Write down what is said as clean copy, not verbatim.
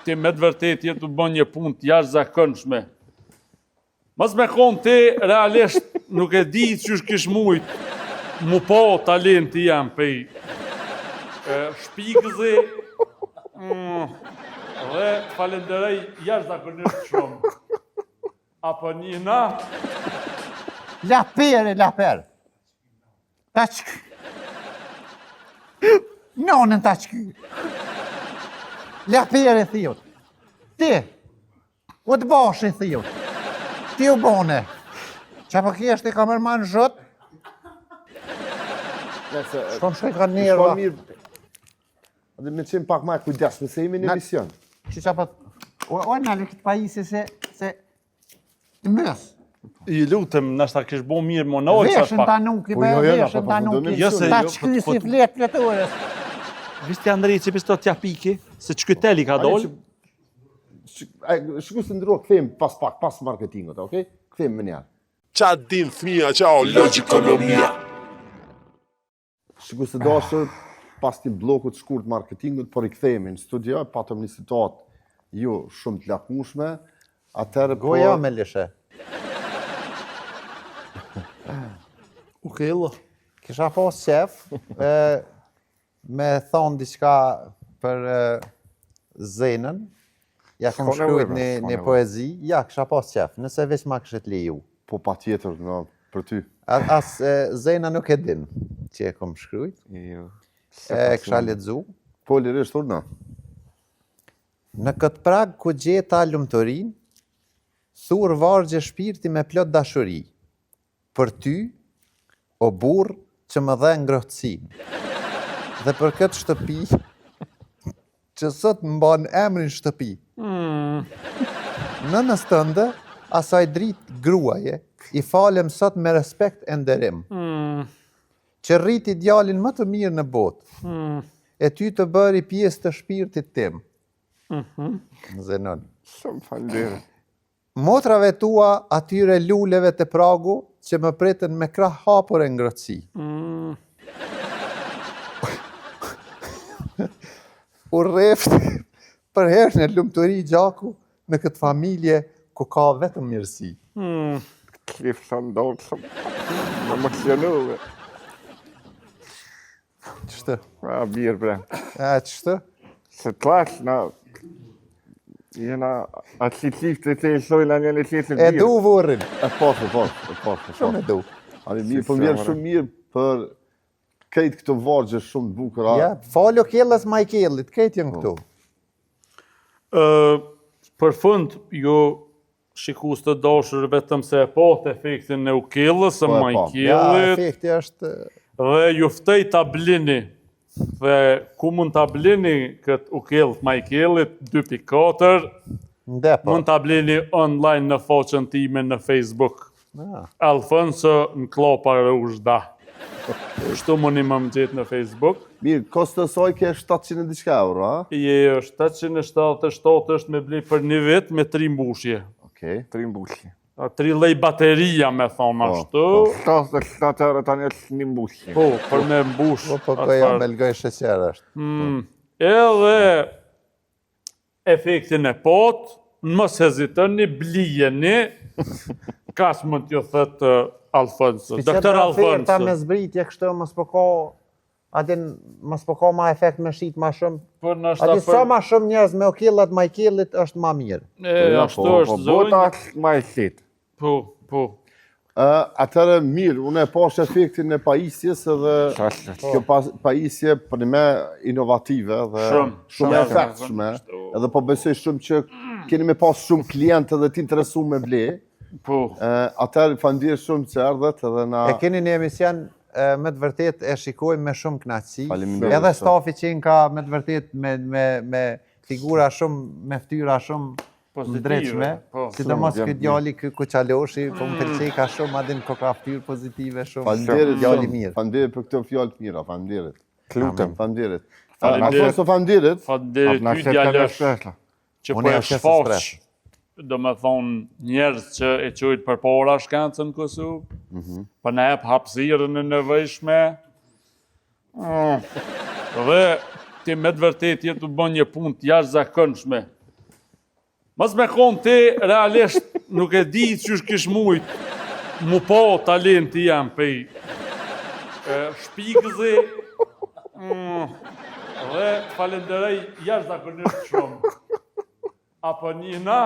ti me të vërtetë je tu bo një punë të jashtëzakonshme. Mos me konë ti realisht nuk e di qysh kish mujt mu pa talenti jem pej shpigëzi mm, dhe të falenderoj jashtëzakonisht shumë. Apo një na? La pere, la pere. Ta qky. Nonën ta qky. La pere, thiut. Ti, u të bashi, thiut. Ti u bone. Qa po kjesh ti kamerman zhët? Shko më shkoj ka nerva. Dhe me qenë pak ma e kujdesshëm, se jemi në emision. Që qa po... O, o nale këtë pajisje se... se Të mës. I lutem, nashta kish bo mirë më nalë qash pak. Veshën ta nuki, po, jo, jo, veshën po ta nuki. Jo, se Ta jo, qky po- si flet fletores. Vishti Andrej, që pisto t'ja piki, se që teli ka dolë. Shku se ndërro, kthehemi pas pak, pas marketingut, okej? Kthehemi më njerë. Qa din fëmija, qa o logikonomia. Shikues të dashur, pas një blloku të shkurt marketingut, por rikthehemi në studio, patëm një situatë jo shumë të lakushme, atëherë po... Goja me lishe. U kello. Kisha pas qef, e, me thonë diçka për e, Zenën, ja kom S'ka shkrujt nevojë, një, s'ka një nevojë. poezi, ja, kisha pas qef, nëse veç ma kishit leju. Po pa tjetër, no, për ty. A, as e, Zena nuk e din që e kom shkrujt, Jo. e kisha lexu. Po, lirisht, urdhno. Në këtë prag ku gjeta lumturinë, thur vargje shpirti me plot dashuri. Për ty, o burrë që më dhe ngrohtësinë. Dhe për këtë shtëpi që sot mban emrin shtëpi. Mm. Nënës tënde, asaj dritë gruaje, i falem sot me respekt e nderim. Mm. Që rriti djalin më të mirë në botë. Mm. E ty të bëri pjesë të shpirtit tim. Mm-hmm. Zenon. Shumë faleminderit. Motrave tua, atyre luleve të pragu, që më pritën me krah hapur e ngrohtësi. Mm. U rreft përherë në lumturi gjaku në këtë familje ku ka vetëm mirësi. Mm. Klif sa ndodhshëm. Më emocionove. Qështu? A, mirë, bre. A, qështu? Se tash, na... Jena atë si çift të e shojnë njëni tjetrin E du vurrin. E po, e po, e po, e po. Shumë e du. Ani mirë, po më vjen shumë mirë për krejt këto vargje shumë të bukura. Ja, falë Okellës Majkellit, krejt janë këtu. Ë, për fund, ju shikues të dashur vetëm se e patë efektin e Ukellës së Po, e pa. Ja, Majkellit efekti është dhe ju ftoj ta blini dhe ku mund ta blini këtë Ukellë të Majkellit 2.4 ndepo. mund ta blini online në faqen time në Facebook. Ah. Alfonso në Klopa Ruzhda. Kështu mundi më më gjetë në Facebook. Mirë, kosto e saj ke 700 e diçka euro, a? Je 777 është me bli për një vit me tri mbushje. Okej. Tri mbushje. A, Tri lloj bateria me thonë Po, ashtu. 77 euro tani është një mbushje. Po, për me mbush. Po, po, atë goja farë. me lgoj sheqer është. Mm. Edhe efektin e pot, mos hezitoni, blijeni, kaq mund t'ju thët eh, Alfonso, doktor Oferta Alfonso. me zbritje kështu mos po ka a din mos po ka ma efekt me shit ma shumë. Po A ndoshta di sa ma shumë njerëz me okellat Majkellit është ma mirë. E, Ja, ashtu po, është Po, zonjë. bota është ma e shit. Po, po. Ë, atëherë mirë, unë e pash efektin e pajisjes edhe kjo pa, pajisje për me inovative dhe Shumë, shumë e shumë. efektshme. Edhe po besoj shumë që keni me pas shumë klientë edhe të interesuar me ble. Po. Ë, atëherë faleminderit shumë që erdhët edhe na E keni një emision e, me të vërtet e shikojmë me shumë kënaqësi. Faleminderit Edhe shumë. stafi që ka me të vërtet me me me figura shumë me fytyra shumë Pozitive, ndritshme, po. sidomos Shumë, ky djali ky Kuçaloshi, po më pëlqej ka shumë, a din ko ka fytyrë pozitive shumë. Faleminderit Djali shumë. mirë. Faleminderit për këto fjalë të mira, faleminderit. Të lutem. Faleminderit. Faleminderit. Alfonso, faleminderit. Faleminderit Na ty shet ka djalosh shpeshla. që Unë po e jam qesë shfaq. stres. Do me thonë njerëz që e qojtë përpara shkencën në Kosovë, Mhm. po na jep hapësirën e nevojshme. Mm. Dhe ti me të vërtetë je tu bën një punë të jashtëzakonshme. Mos me konë ti, realisht nuk e di qysh kish mujt mu po talenti jem pej shpigëzi mm, dhe të falenderoj jashtëzakonisht shumë. Apo një na?